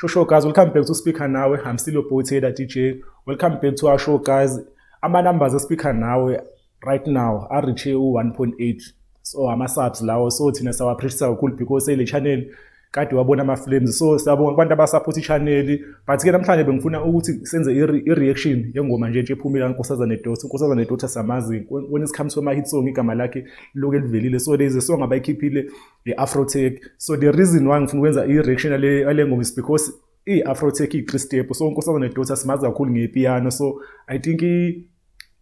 Sho guys, welcome back to Speaker Nawe. I'm still your boy Taylor DJ. Welcome back to our show, guys. Ama numbers Speaker Nawe right now a-reach u-1.8, so ama-subs lawo. So thina siyawa-appreciate kakhulu because le channel kade wabona ama-flames, so siyabonga kubantu abasupport i-channel. But-ke namhlanje bengifuna ukuthi senze i-reaction yengoma nje ephumile kaNkosazane Daughter. UNkosazane Daughter siyamazi, when it comes to ama-hit song, igama lakhe liloku elivelile. So there is a song abayikhiphile, i-Afrotech. So the reason why ngifuna ukwenza i-reaction yale ngoma is because i-Afrotech iyi-three step. So uNkosazane Daughter simazi kakhulu ngepiano, so I think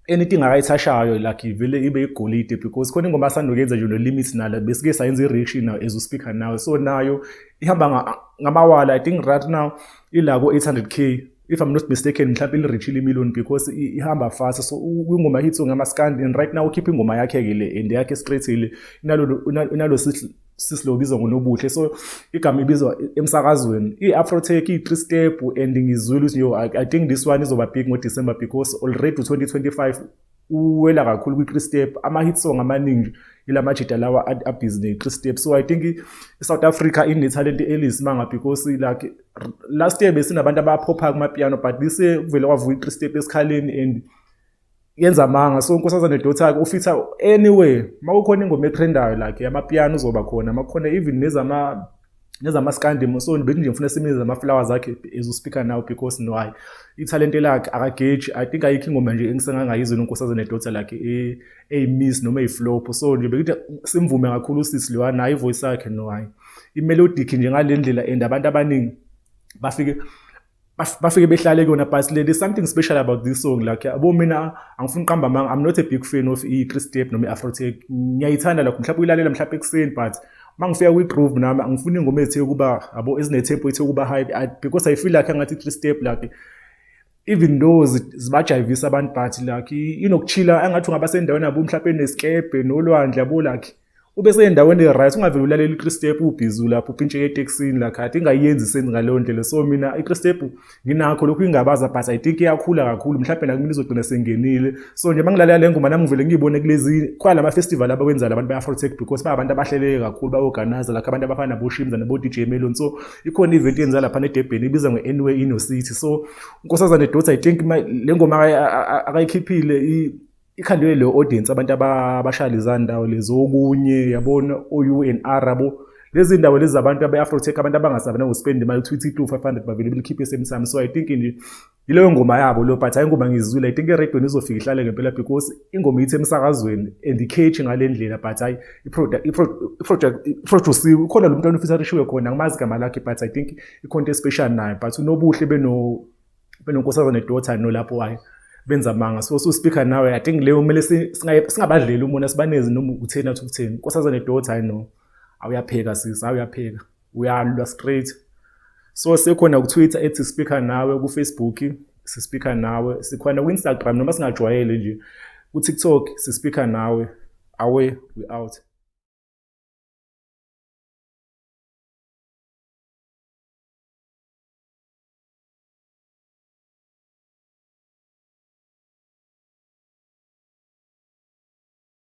anything akayithashayo like ivele ibe igolide, because khona ingoma asanda kuyenza nje no-Limit nala besike sayenza i-reaction now as uSpeaker Nawe. So nayo ihamba ngamawala. I think right now ila ko-800K, if I'm not mistaken, mhlawumbe ili-reachile imillion because ihamba fast. So ingoma hit song yamaskandi, and right now ukhipha ingoma yakhe-ke le and yakhe straight le inalo sisi lo ubizwa ngoNobuhle. So igama ibizwa emsakazweni i-Afrotech, iyi-three step, and ngizwile ukuthi yo, I think this one izoba big ngoDecember because already u-2025 uwela kakhulu kwi-three step. Ama-hit song amaningi ilamajida lawa abhizi ne-three step. So I think i-South Africa inethalente eliyisimanga because like last year besinabantu abaphopha kumapiano, but this year kuvele kwavuka i-three step esikhaleni and yenza amanga. So uNkosazane Daughter ufitha anywhere. Uma kukhona ingoma etrendayo like yamapiano, uzoba khona. Uma kukhona even nezamaskandi. So bethi nje ngifuna simnikeze ama-flowers akhe as uSpeaker Nawe because no, hayi, ithalente lakhe akageji. I think ayikho ingoma nje engisengangayizwa uNkosazane Daughter like eyi-miss noma eyi-flop. So nje bekuthi simvume kakhulu usisi lowa, naye ivoice yakhe, no, hayi, i-melodic nje ngale ndlela, and abantu abaningi bafike behlale kuyona. But there's something special about this song. Like, yabo, mina angifuni uqamba amanga, I'm not a big fan of i-three step noma i-Afrotech. Ngiyayithanda lakho mhlawumbe uyilalela mhlawumbe ekuseni, but uma ngifika kwi-groove nami angifuni ingoma ezithe ukuba, yabo, ezine-tempo ethe ukuba high, because I feel like angathi i-three step, like, even though zibajayivisa abantu, but like inokuchila, engathi ungaba sendaweni, yabo, mhlawumbe nesikebhe nolwandle, yabo, like ube sendaweni e-right. Ungavele ulalela i-three step ubhizi lapho upintsheke etekisini, like athi ingayenzi sense ngaleyo ndlela. So mina i-three step nginakho lokhu ingabaza, but I think iyakhula kakhulu, mhlawumbe nakumina izogcina sengenile. So nje mangilalela le ngoma nami ngivele ngiyibone kulezi khona lama-festival abawenza labantu be-Afrotech, because bayabantu abahleleke kakhulu, ba-organize like abantu abafana nabo-Shimza nabo-DJ Melon. So ikhona i-event yenza lapha eDurban ibizwa nge-Anywhere in Your City. So uNkosazane Daughter, I think le ngoma akayikhiphile ikhandwe leyo audience, abantu abashaya lezaa ndawo lezi okunye, yabona, o-UNR, yabo, lezi ndawo lezi zabantu abe-Afrotech, abantu abangasabi nangospend imali uthi 2 500 bavele belikhiphe same time. So I think nje yileyo ngoma yabo leyo, but hayi, ingoma ngizwile. I think erediyweni izofika ihlale ngempela because ingoma ithi emsakazweni and i-catchy ngale ndlela. But hayi, i-produciwe, ukhona lo mntwana ufeaturishiwe khona, angimazi igama lakhe, but I think ikhona into especial nayo. But uNobuhle benoNkosazane Daughter nolapho, hayi, benza amanga. So Speaker Nawe, I think leyo kumele singabadleli umona, sibaneze noma u-10 out of 10. Nkosazane Daughter, hayi, no, awuyapheka sisi, awuyapheka, uyalwa straight. So sekhona ku-Twitter ethi Speaker Nawe, ku-Facebook siSpeaker Nawe, sikhona ku-Instagram noma singajwayele nje, ku-TikTok siSpeaker Nawe. Awe, we out.